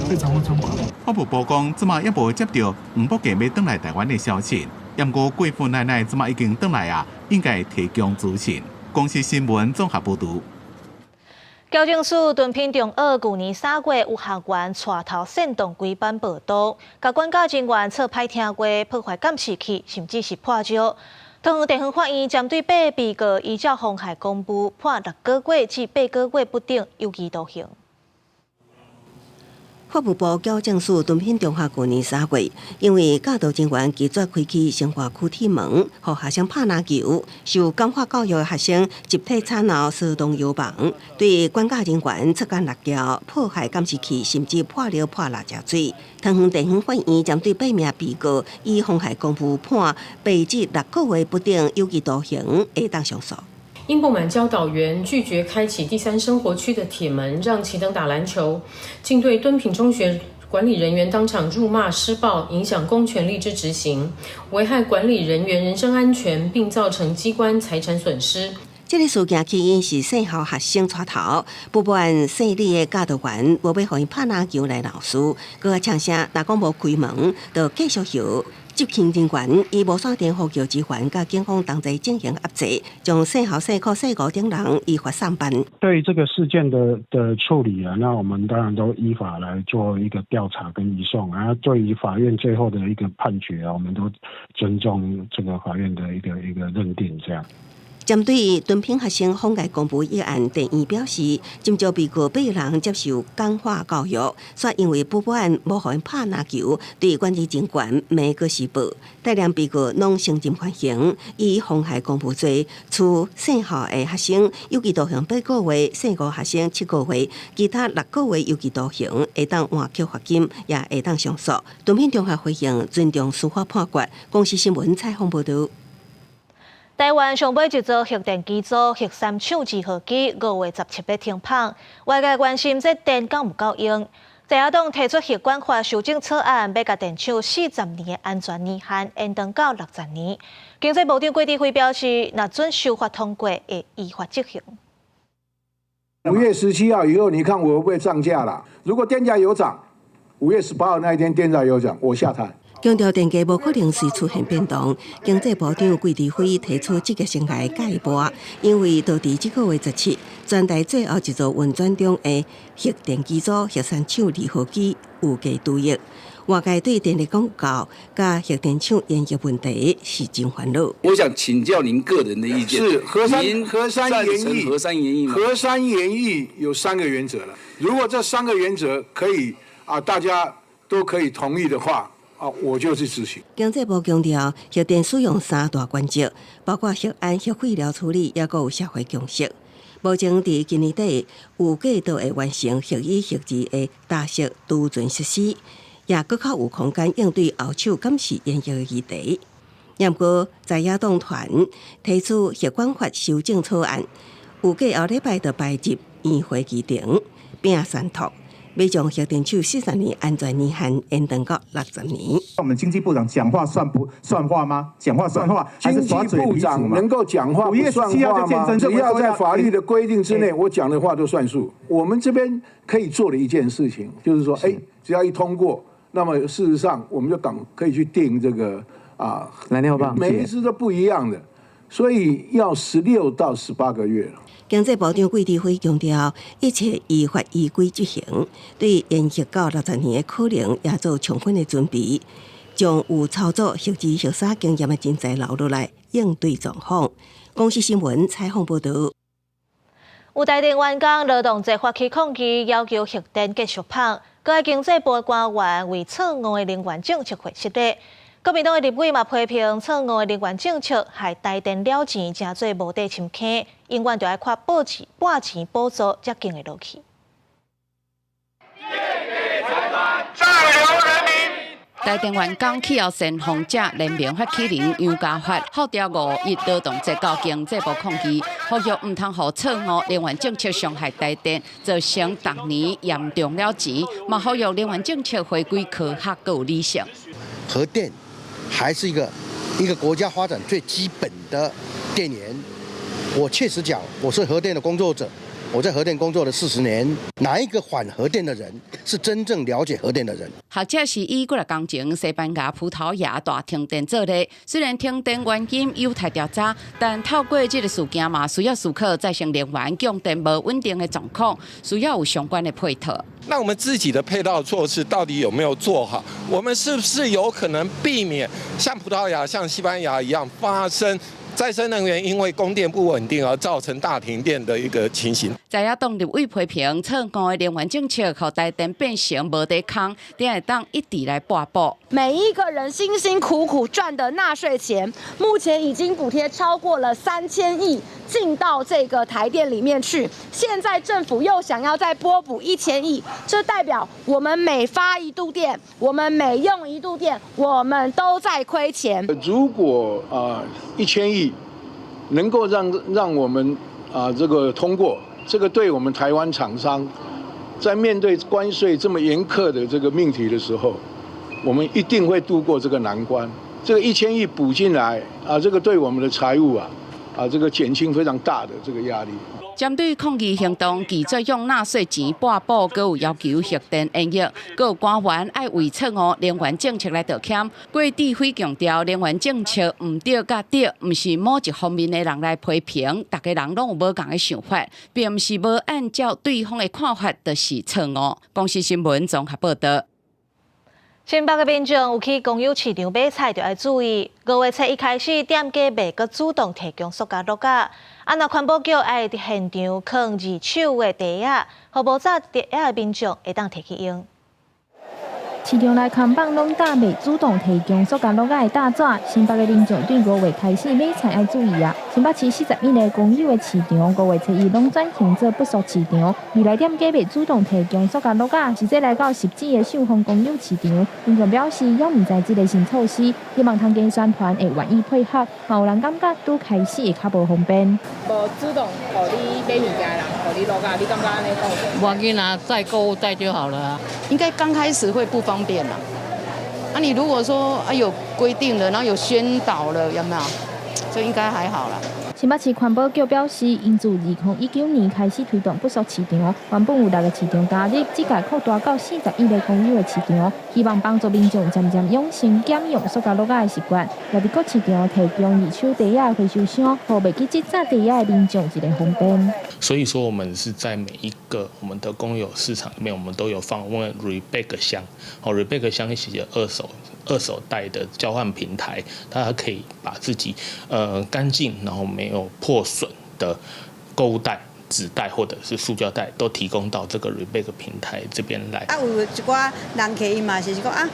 會掌握狀況。法務部講，這馬猶無接著黃福建欲轉來台灣的消息，毋過貴婦奶奶這馬已經轉來啊，應該提供資訊。公視新聞綜合報導。矯正署敦品中學舊年3月有學員帶頭煽動規班報到，共管教人員說歹聽話，破壞監視器，甚至是潑尿。桃園地方法院針對八个被告依照妨害公務判6個月至8個月不等有期徒刑。法務部矯正署敦品中學舊年3月，因為教導人員拒絕開啟生化區鐵門，予學生拍籃球，受感化教育的學生集體吵鬧、騷動遊網，對管教人員出工落轎、破壞監視器，甚至潑尿潑垃圾水。桃園地方法院針對八名被告以妨害公務判8至6個月不等有期徒刑，會當上訴。因不滿教導員拒絕開啟第三生活區的鐵門，讓其等打籃球，竟對敦品中學管理人員當場辱罵施暴，影響公權力之執行，危害管理人員人身安全，並造成機關財產損失。這个事件起因是細校學生帶頭，不滿姓李的教導員無欲予𪜶拍籃球來鬧事，閣較嗆聲，若講無開門，就繼續搖。執勤人員以無線電呼叫支援，佮警方同齊進行壓制，將細校、細科、細五等人依法送辦。對這個事件的處理啊，那我們當然都依法來做一個調查跟移送啊。對於法院最後的一個判決啊，我們都尊重這個法院的一個認定，這樣。針對敦品學生妨礙公務一案，地院表示，針對被告八人接受感化教育，煞因為不滿無予𪜶拍籃球，對管理人員罵閣施暴，帶領被告攏承認犯行，以妨害公務罪，處細校的學生有期徒刑八個月，細五學生7個月，其他6個月有期徒刑，會當換繳罰金，也會當上訴。敦品中學回應尊重司法判決。公視新聞採訪報導。台灣上尾一座核電機組核三廠二號機5月17日停麭，外界關心這電夠毋夠用。在野黨提出核管法修正草案，欲共電廠40年的安全年限延長到60年。經濟部長郭智輝表示，若准修法通過，會依法執行。5月17號以後，你看我會不會漲價啦？如果電價有漲，5月18號那一天電價有漲，我下台。強調電價無可能隨出現變動。經濟部長郭智輝提出這個生涯改播，因為到佇這個月17，全台最後一座運轉中的核電機組核三廠二號機預計除役。外界對電力講夠，佮核電廠延役問題是真煩惱。我想請教您個人的意見。是核三核三研議，核三研議，核三研議有三個原則了。如果這三個原則可以啊，大家都可以同意的話。啊，我就去執行。經濟部強調，核電使用三大原則，包括核安、核廢料處理，抑閣有社會共識。目前佇今年底預計都會完成核一、核二的搭設儲存設施，也閣較有空間應對後手監視延役的議題。毋過，在野黨團提出核管法修正草案，預計後禮拜就排入院會議程，並宣讀。欲將核電廠40年安全年限延長到60年。我們經濟部長講話算不算話嗎？講話算話，經濟部長能夠講話不算話嗎？只要在法律的規定之內，我講的話都算數。我們這邊可以做的一件事情，就是說，哎，只要一通過，那麼事實上我們就趕可以去訂這個啊，燃料棒，每一次都不一樣的，所以要16到18個月。經濟部長桂志輝強調，一切依法依規執行，對延役到60年的可能也做充分的準備，將有操作核二、核三經驗的人才留落來應對狀況。公視新聞採訪報導。有台電員工勞動節發起抗議，要求核電繼續麭。閣愛經濟部官員為錯誤的能源政策負責。國民黨的立委嘛批評錯誤的能源政策，害台電了錢，成做無底深坑，永遠就愛靠補錢、撥錢補助才經會落去。在流人民。台電員工氣候先鋒者聯名發起人楊家發號召五一勞動節到經濟部抗議，呼籲毋通予錯誤能源政策傷害台電，造成逐年嚴重了錢，嘛呼籲能源政策回歸科學閣有理性。核電還是一個國家發展最基本的電源。我確實講，我是核電的工作者，我在核電工作了40年。哪一個反核電的人是真正了解核電的人？學者是以幾若工前西班牙、葡萄牙大停電做例，雖然停電原因有待調查，但透過這個事件嘛，需要思考再生能源供電無穩定的狀況，需要有相關的配套。那我們自己的配套措施到底有沒有做好？我們是不是有可能避免像葡萄牙、像西班牙一樣發生再生能源因為供電不穩定而造成大停電的一個情形？在野黨立委批評錯誤的能源政策，予台電變成無底坑，才會當一直來撥補。每一個人辛辛苦苦賺的納稅錢，目前已經補貼超過了3000億進到這個台電裡面去。現在政府又想要再撥補1000億，這代表我們每發一度電，我們每用一度電，我們都在虧錢。如果啊一千億能夠讓我們啊這個通過，這個對我們台灣廠商在面對關稅這麼嚴苛的這個命題的時候，我們一定會度過這個難關。這個一千億補進來啊，這個對我們的財務啊，這個減輕非常大的這個壓力。針對抗議行動，拒絕用納稅錢撥補，閣有要求核電延役，閣有官員愛為錯誤能源政策來道歉。郭智輝強調，能源政策毋對佮對，毋是某一方面的人來批評，逐家人攏有無仝的想法，並毋是無按照對方的看法就是錯誤。公視新聞綜合報導。新北的民眾有去公有市場買菜，就愛注意。5月初一開始，店家袂閣主動提供塑膠橐仔。啊，若環保局愛佇現場囥二手的袋仔，予無紮袋仔的民眾會當提去用。市場內看板攏貼袂主動提供塑膠橐仔的大紙，新北的民眾對五月開始買菜愛注意啊！新北市41个公有的市場，五月初一攏轉型做不塑市場。未來店家袂主動提供塑膠橐仔，實際來到汐止的秀峰公有市場，民眾表示猶毋知這个新措施，希望通加宣傳會願意配合。嘛有人感覺拄開始會較無方便。無主動予你買物件的人，予你橐仔，你感覺按呢講？無要緊啊，載購物袋就好了啊。應該剛開始會不方便啦。啊，你如果說啊有規定了，然後有宣導了，有沒有？就應該還好啦。新北市環保局表示，𪜶自2019年開始推動不塑市場，原本有六个市場加入，這屆擴大到41个公有的市場，希望幫助民眾漸漸養成減用塑膠橐仔的習慣。也佇各市場提供二手袋仔回收箱，予袂記得紮袋仔的民眾一个方便。所以說，我們是在每一個我們的公有市場裡面，我們都有放問 rebag 箱。哦，rebag 箱是二手袋的交換平台，它可以把自己乾淨，然後沒有破損的購物袋、紙袋或者是塑膠袋，都提供到這個 rebag 平台這邊來。啊，有一寡人客伊嘛是講啊，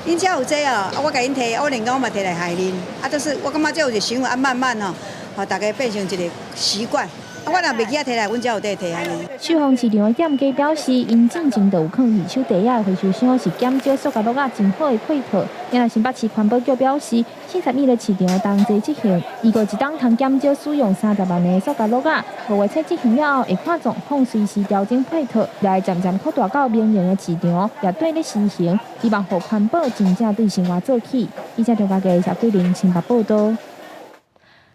𪜶遮有這哦，啊我共𪜶提，我連講我嘛提來害恁，啊，就是我感覺這有一個行為啊，慢慢哦，予大家變成一個習慣。啊，我若袂記得提來，阮遮有佇提按呢。秀峰市場的店家表示，𪜶進前就有囥二手袋仔的回收箱，是減少塑膠袋仔真好的配套。另外，新北市環保局表示，42个市場同齊執行，預計一冬通減少使用30萬个塑膠袋仔。5月初執行了後，會看狀況隨時調整配套，來漸漸擴大到民營的市場，也綴咧實行，希望予環保真正對生活做起。記者張家傑、謝桂玲新北報導。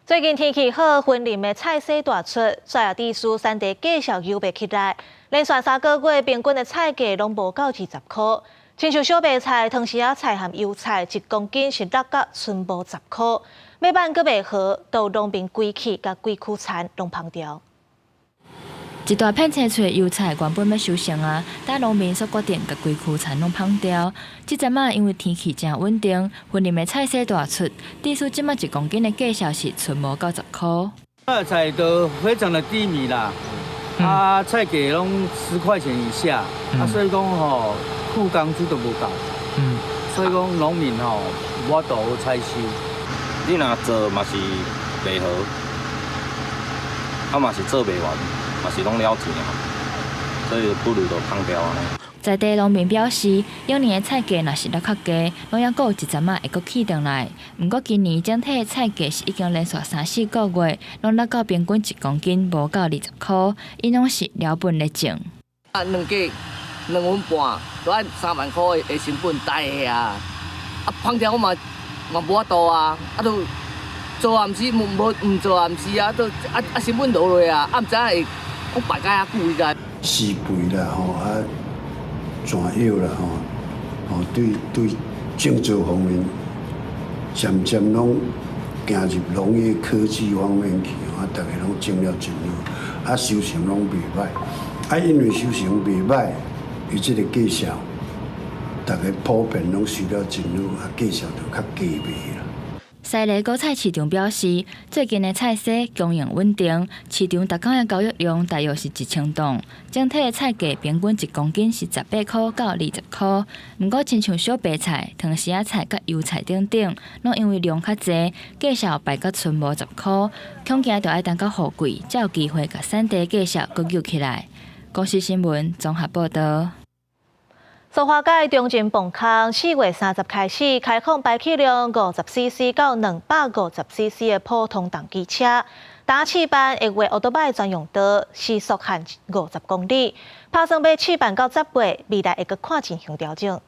最近天氣好，雲林的菜市大出，煞也致使產地價數游袂起來，連續3個月平均的菜價攏無到20箍。親像小白菜、糖絲仔菜和油菜，1公斤是落甲賰無10箍，買辦閣袂好，都農民規氣佮規區田攏芳掉。一大片青翠油菜原本欲收成啊，但農民煞決定共規區田攏芳掉。這陣仔因為天氣誠穩定，雲林的菜市大出，致使這馬1公斤的價數是賰無到10箍。菜都非常的低迷啦，啊，菜價攏10塊錢以下，啊，所以講吼，付工資都無夠，所以講農民吼無法度採收。你若做嘛是袂好，啊嘛是做袂完。嘛是攏了錢啊，所以不如就芳掉按呢。在地農民表示，往年的菜價若是落較低，攏猶閣有一陣仔會閣起轉來。毋過今年整體的菜價是已經連續3、4個月，攏落到平均1公斤無到20箍，𪜶攏是了本咧種。啊，兩斤2分半，都愛3萬箍的成本帶的啊！啊，芳掉我嘛嘛無法度啊，啊都做也毋是，無無毋做也毋是啊，都啊啊成本落落啊，啊毋知影會。我擺較久伊個。施肥啦吼，啊，轉藥啦吼，吼對對種植方面，漸漸攏行入農業科技方面去，啊，逐个攏種了真好，啊，收成攏袂䆀，啊，因為收成袂䆀，伊這個價數，逐个普遍攏收了真好，啊，價數就較低賣啦。西螺果菜市場表示，最近的菜市供應穩定，市場逐工的交易量大約是1000檔，整體的菜價平均1公斤是18箍到20箍。毋過，親像小白菜、糖絲仔菜佮油菜等等，攏因為量較濟，價數敗甲賰無10箍，恐驚著愛等到雨季，才有機會共產地價數閣救起來。公視新聞綜合報導。蘇花改中正磅空4月30開始開放排氣量50 cc 到250 cc 的普通重機車，單試辦會越歐多擺專用道，時速限50公里，拍算欲試辦到10月，未來會閣看情形調整。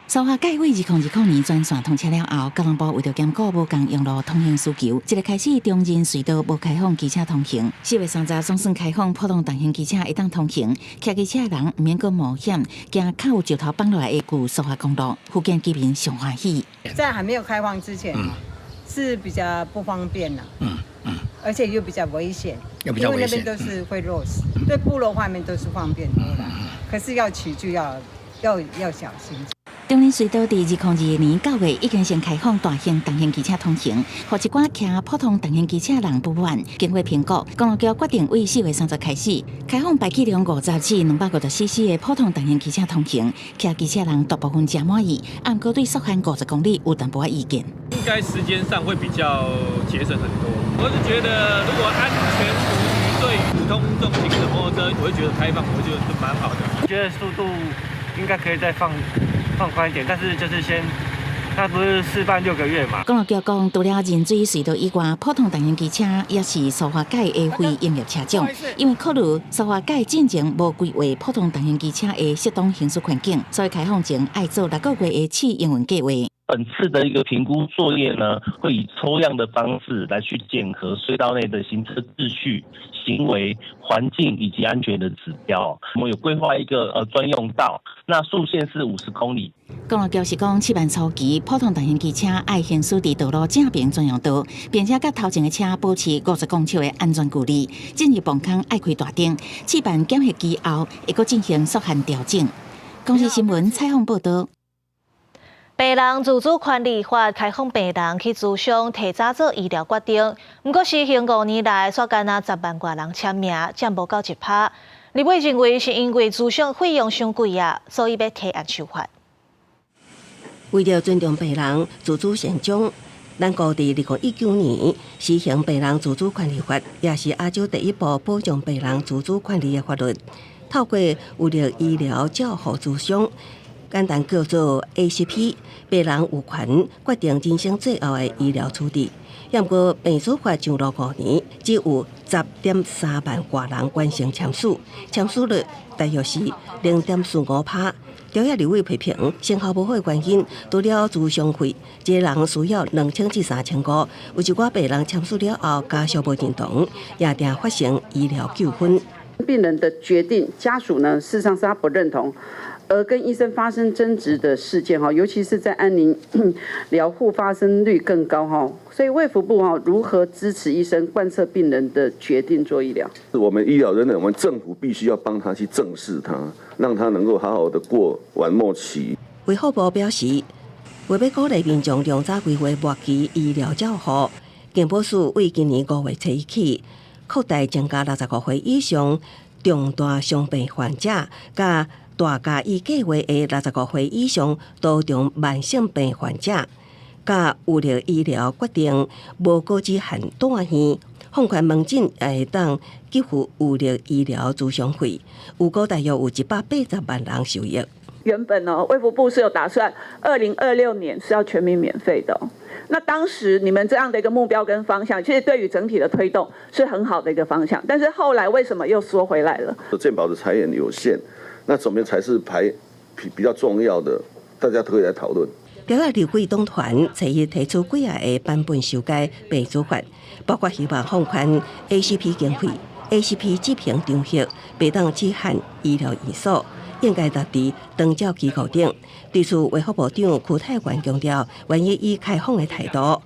蘇花改佇2020年全線通車了後，交通部為著兼顧無仝用路通行需求，這个開始中正隧道無開放機車通行。4月30總算開放普通重型機車會當通行，騎機車的人毋免閣冒險，驚較有石頭放落來的舊蘇花公路，附近居民上歡喜。在還沒有開放之前，是比較不方便啦，而且又比較危險，又比較危險，因為那邊都是會落石，對部落方面都是方便多了，可是要騎就要小心。中壢隧道佇2022年9月已經先開放大型重型機車通行，予一寡騎普通重型機車人不滿。經過評估，公路局決定佇4月30開始開放排氣量50至250 cc 的普通重型機車通行，騎機車人大部分誠滿意，毋過對速限50公里有淡薄仔意見。應該時間上會比較節省很多。我是覺得如果安全無虞，對普通重型的摩托車，我會覺得開放，我覺得是蠻好的。覺得速度應該可以再放寬一點，但是就是先，它不是試辦6個月嘛？公路局講，除了壬水隧道以外，普通重型機車也是蘇花改的非營業車種，因為考慮蘇花改進前無規劃普通重型機車的適當行駛環境，所以開放前愛做6個月的試營運計劃。本次的一個評估作業呢，會以抽樣的方式來去檢核隧道內的行車秩序、行為、環境以及安全的指標。我們有規劃一個專用道，那速限是50公里。公路局是講，試辦初期，普通重型機車愛行駛佇道路正爿專用道，並且佮頭前的車保持50公尺的安全距離。進入磅空愛開大燈。試辦檢核期後，會閣進行速限調整。公視新聞採訪報導。病人自主權利法開放病人去諮商提早做醫療決定，毋過施行5年來，煞干焦10萬外人簽名，佔無夠1%。立委認為是因為諮商費用傷貴啊，所以欲提案修法。為著尊重病人自主善終，咱國佇2019年施行《病人自主權利法》，也是亞洲第一部保障病人自主權利的法律。透過有力醫療照護諮商，簡單叫做 ACP，病人有權決定人生最後的醫療處置。毋過病主法上路5年，只有10.3萬外人完成簽署，簽署率大約是0.45%。朝野立委批評成效無好的原因，除了諮商費，一個人需要2000至3000塊，有一寡病人簽署了後，家屬無認同，也定發生醫療糾紛。病人的決定，家屬呢，事實上是他不認同，而跟醫生發生爭執的事件哈，尤其是在安寧療護發生率更高哈，所以衛福部哈如何支持醫生貫徹病人的決定做醫療？我們醫療人員，我們政府必須要幫他去正視他，讓他能夠好好的過完末期。衛福部表示，為欲鼓勵民眾量早規劃末期醫療照護，健保署為今年5月初1起，擴大增加65歲以上重大傷病患者，佮大家醫計劃的65歲以上多重慢性病患者，佮有力醫療決定無告知限住院，放寬門診會當給付有力醫療諮商費，預估大約有180萬人受益。原本呢，衛福部是有打算2026年是要全民免費的。那當時你們這樣的一個目標跟方向，其實對於整體的推動是很好的一個方向。但是後來為什麼又縮回來了？健保的財源有限，那怎麼才是排比較重要的？大家都可以來討論。朝野立委黨團初一提出幾仔個版本修改病主法，包括希望放寬 ACP 經費、ACP 執行場合，袂當只限醫療院所，應該落佇長照機構頂。對此，衛福部長邱泰源強調，願意以開放的態度，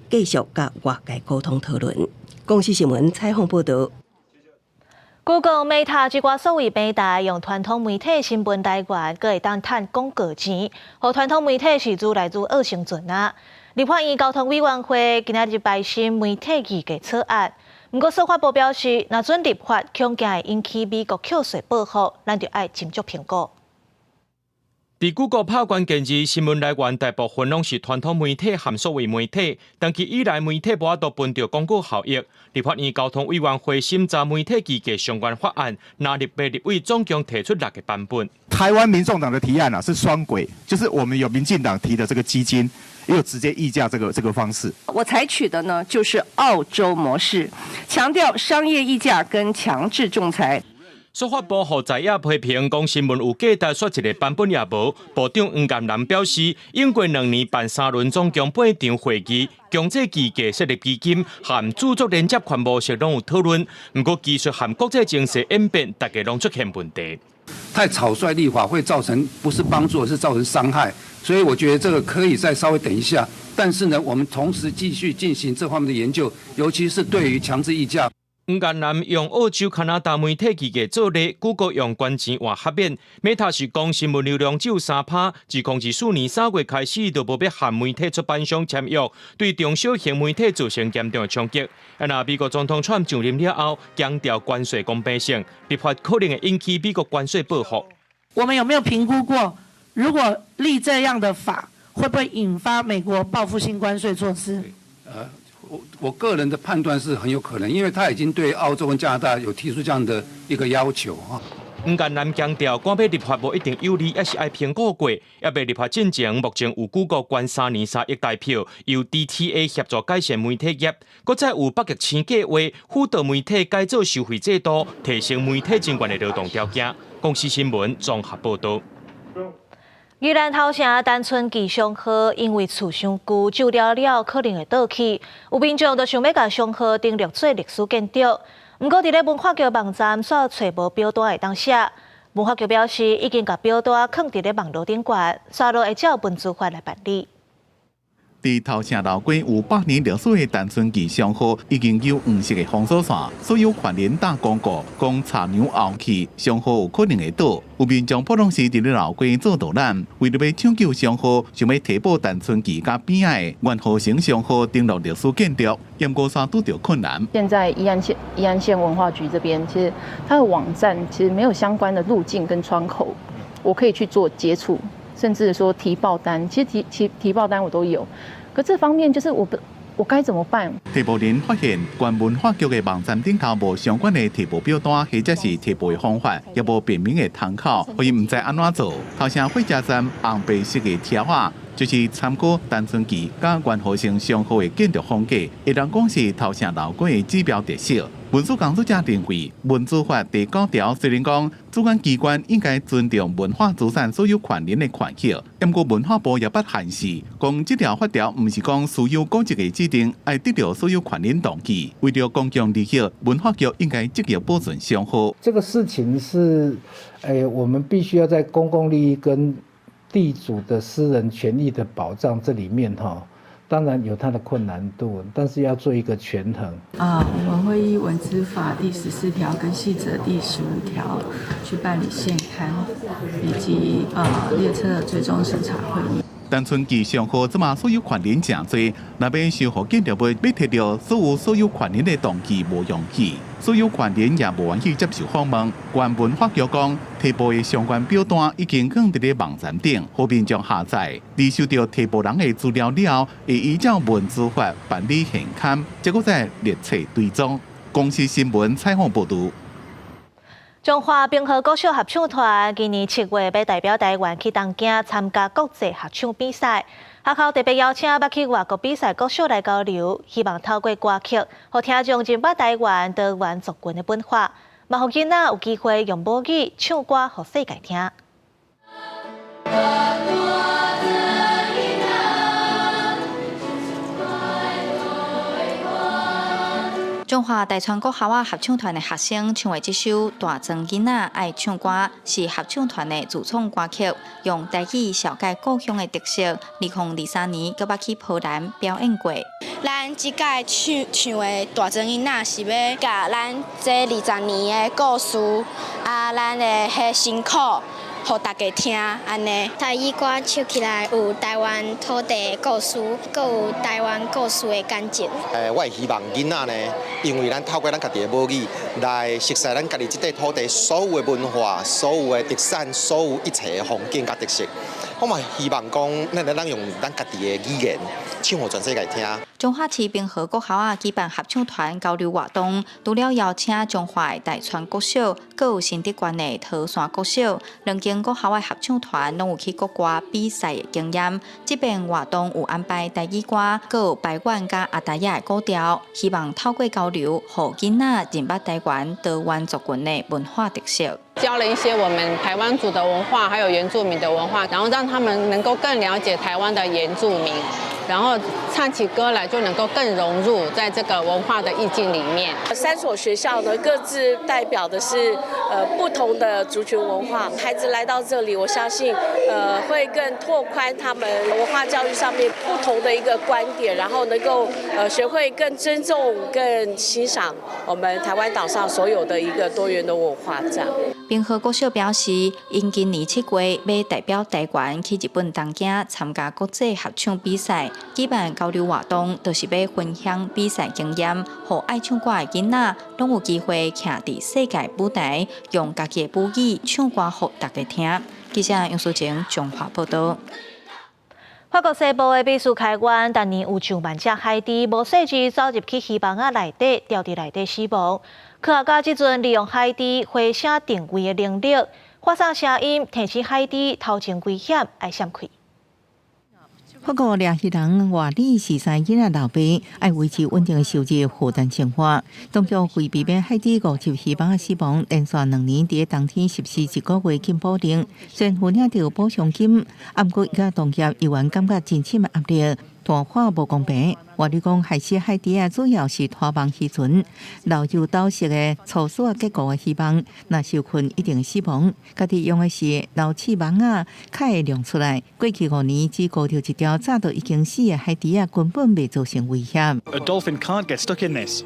繼續佮外界溝通討論。公視新聞採訪報導。 Google、Meta 這寡數位平台用傳統媒體新聞來源，閣會當趁廣告錢，予傳統媒體是愈來愈惡生存啊！立法院交通委員會今仔日排審媒體議價草案，毋過司法部表示，若准立法，恐驚會引起美國課稅報復，咱就愛斟酌評估。佇 Google 拍關鍵字新聞來源，大部分攏是傳統媒體和數位媒體，長期以來媒體無法度分著廣告效益。立法院交通委員會審查媒體議價相關法案，藍綠白立委總共提出六個版本。台灣民眾黨的提案啊是雙軌，就是我們有民進黨提的這個基金，也有直接議價這個方式。我採取的呢就是澳洲模式，強調商業議價跟強制仲裁。司法部予在野批評講新聞有價值，煞一個版本也無。部長黃淦南表示，經過2年辦三輪總共八場會議，強制議價設立基金和著作連接權模式攏有討論。毋過技術和國際情勢演變，大家攏出現問題。太草率立法會造成不是幫助，而是造成傷害。所以我覺得這個可以再稍微等一下。但是呢，我們同時繼續進行這方面的研究，尤其是對於強制議價。黃淦南用澳洲、加拿大媒體議價做例，Google 用捐錢換豁免。Meta 是講新聞流量只有3%，自2024年3月開始就無欲和媒體出版商簽約，對中小型媒體造成嚴重的衝擊。啊，若美國總統川普上任了後，強調關稅公平性，立法可能會引起美國關稅報復。我們有沒有評估過，如果立這樣的法，會不會引發美國報復性關稅措施？我個人的判斷是很有可能，因為他已經對澳洲跟加拿大有提出這樣的一個要求啊。黃淦南強調，趕欲立法無一定有利，抑是愛評估過。猶未立法進前，目前有 Google 捐3年3億台票，由 DTA 協助改善媒體業，閣再有北極星計劃輔導媒體改造收費制度，提升媒體人員的勞動條件。公視新聞綜合報導。宜蘭頭城陳村記商號因為厝傷舊，蛀了了可能會倒去，有民眾就想欲共商號登錄做歷史建築。毋過佇咧文化局網站煞揣無表單會當寫，文化局表示已經共表單囥佇咧網路頂懸，煞落會照文資法來辦理。佇頭城老街有百年歷史的陳村記商號，已經有黃色的封鎖線，所有權人打公告，講插梁後去，商號有可能會倒。有民眾普通是佇咧老街做導覽，為著欲搶救商號，想欲提報陳村記佮邊仔的元和成商號登錄歷史建築，毋過煞拄著困難。現在宜安縣文化局這邊，其實它的網站其實沒有相關的路徑跟窗口，我可以去做接觸。甚至說提報單，其實提報單我都有，可這方面就是我不。我該怎麼辦？提報人發現，縣文化局的網站頂頭無相關的提報表單，或者是提報的方法，也無便民的窗口，予伊毋知按怎做。頭城火車站紅白色的條仔，就是參考陳村墘佮元和城商號的建築風格，會當講是頭城老街的指標特色。文史工作者認為，文資法第九條雖然講主管機關應該尊重文化資產所有權人的權益，毋過文化部也捌限示，講這條法條毋是講私有古蹟的指定愛得著所有權人同意，為著公共利益，文化局應該積極保存商號。這個事情是，我們必須要在公共利益跟地主的私人權益的保障這裡面，哈。當然有它的困難度，但是要做一個權衡。啊，我們會依文資法第14條跟細則第15條去辦理現勘，以及列車的最終審查會議。陳村墘商號這馬所有權人誠濟，若欲修復建築物，欲提著所有所有權人的同意無容易，所有權人也無願意接受訪問。縣文化局講，提報的相關表單已經放佇咧網站頂，予民眾下載。佇收著提報人的資料了後，會依照文資法辦理現勘，結果再列冊追蹤。公視新聞採訪報導。中華平和國小合唱團今年7月欲代表台灣去東京參加國際合唱比賽，學校特別邀請捌去外國比賽國小來交流，希望透過歌曲，予聽眾認捌台灣多元族群的文化，嘛予囡仔有機會用母語唱歌，予世界聽。中華大川國校仔合唱團的學生唱的這首《大莊囡仔愛唱歌》是合唱團的自創歌曲，用台語紹介故鄉的特色。2023年，閣捌去波蘭表演過。咱這屆唱唱的《大莊囡仔》是欲共咱這20年的故事，啊，咱的彼辛苦，予大家聽按呢。台語歌唱起來有台灣土地的故事，閣有台灣故事的感情。我會希望囡仔呢，因為咱透過咱家己的母語來熟悉咱家己這塊土地所有的文化、所有的特產、所有一切的風景佮特色。我嘛希望講，咱會當用咱家己的語言唱予全世界聽。彰化市平和國校仔舉辦合唱團交流活動，除了邀請彰化的大川國小，閣有新竹縣的桃山國小，兩間國校的合唱團攏有去國外比賽的經驗。這遍活動有安排台語歌，閣有排灣佮阿達雅的古調，希望透過交流，予囡仔認捌台灣多元族群的文化特色。教了一些我們排灣族的文化，還有原住民的文化，然後讓他們能夠更了解台灣的原住民，然後唱起歌來就能夠更融入在這個文化的意境裡面。三所學校呢，各自代表的是不同的族群文化。孩子來到這裡，我相信會更拓寬他們文化教育上面不同的一個觀點，然後能夠學會更尊重、更欣賞我們台灣島上所有的一個多元的文化。這樣。平和國小表示，𪜶今年7月欲代表台灣去日本東京參加國際合唱比賽，舉辦交流活動，就是欲分享比賽經驗，予愛唱歌的囡仔攏有機會徛佇世界舞台，用家己的母語唱歌予大家聽。記者楊淑晴彰化報導。法國西部的比斯開灣，逐年有上萬隻海豬無細緻走入去魚網仔內底，牢佇內底死亡。科學家這陣利用海豬回聲定位的能力，發送聲音提醒海豬頭前危險，愛閃開。法國掠魚人活里是三囡仔老爸，愛維持穩定的收入，負擔生活。當局為避免海豬誤入魚網死亡，連續2年佇冬天實施一個月禁捕令。雖然有領著補償金，毋過伊佮同業猶原感覺真深的壓力，大喊無公平。活里講，害死海豬仔主要是拖網漁船，漏油堵塞的粗糙結構的漁網，若受困一定死亡。家己用的是流刺網仔，較會量出來。過去5年只捕著一條早就已經死的海豬仔，根本袂造成危險。 A dolphin can't get stuck in this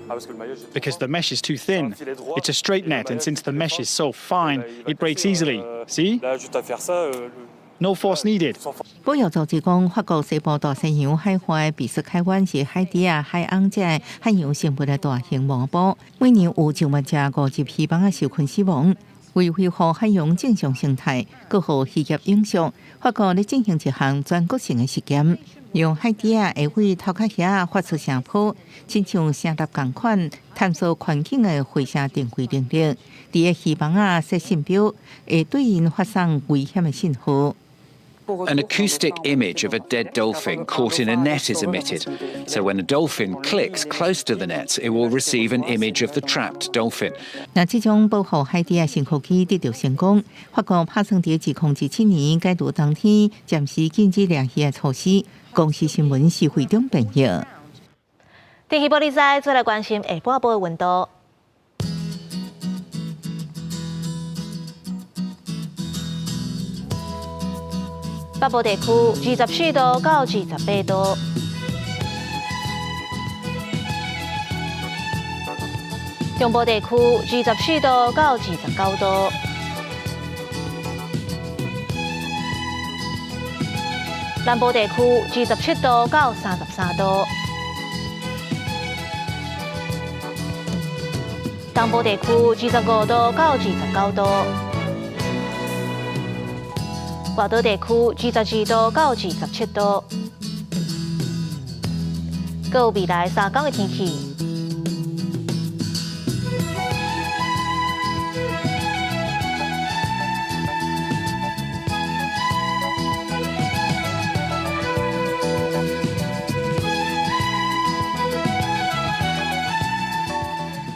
because the mesh is too thin. It's a straight net, and since the mesh is so fine, it breaks easily. See? No force needed. 保育組織講，法國西部大西洋海岸的比斯開灣是海豬仔、海翁這海洋生物的大型網埔，每年有上萬隻誤入魚網仔受困死亡。為維護海洋正常生態，閣予漁業永續，法國咧進行一項全國性的實驗，用海豬仔會對頭殼遐發出聲波，親像聲納仝款，探索環境的回聲定位能力。佇个魚網仔設信標，會對𪜶發送危險的信號。 An acoustic image of a dead dolphin caught in a net is emitted. So when a dolphin clicks close to the net, it will receive an image of the trapped dolphin. 若這種保護海豬仔新科技得著成功，法國拍算佇2027年解除冬天暫時禁止掠魚的措施。公視新聞是會長編譯。天氣報你知，再來關心下半晡的溫度。北部地區24度到28度，中部地區24度到29度，南部地區27度到33度，東部地區25度到29度。外島地區22度到27度，閣有未來3工的天氣。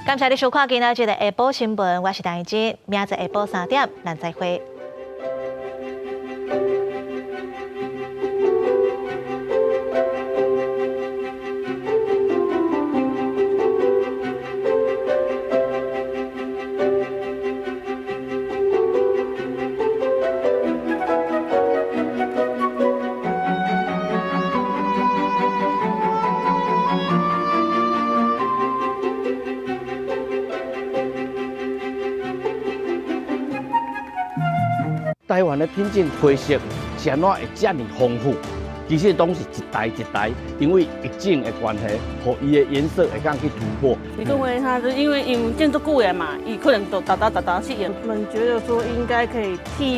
感謝你收看今仔日的下晡新聞，我是陳怡靜，明仔載下晡3點，咱再會。台灣的品種花色是按怎會遮爾豐富？其實攏是一代一代，因為育種的關係，予伊的顏色會當去突破。你認為它是因為建築久的嘛，伊可能都沓沓沓沓去。我們覺得說應該可以替。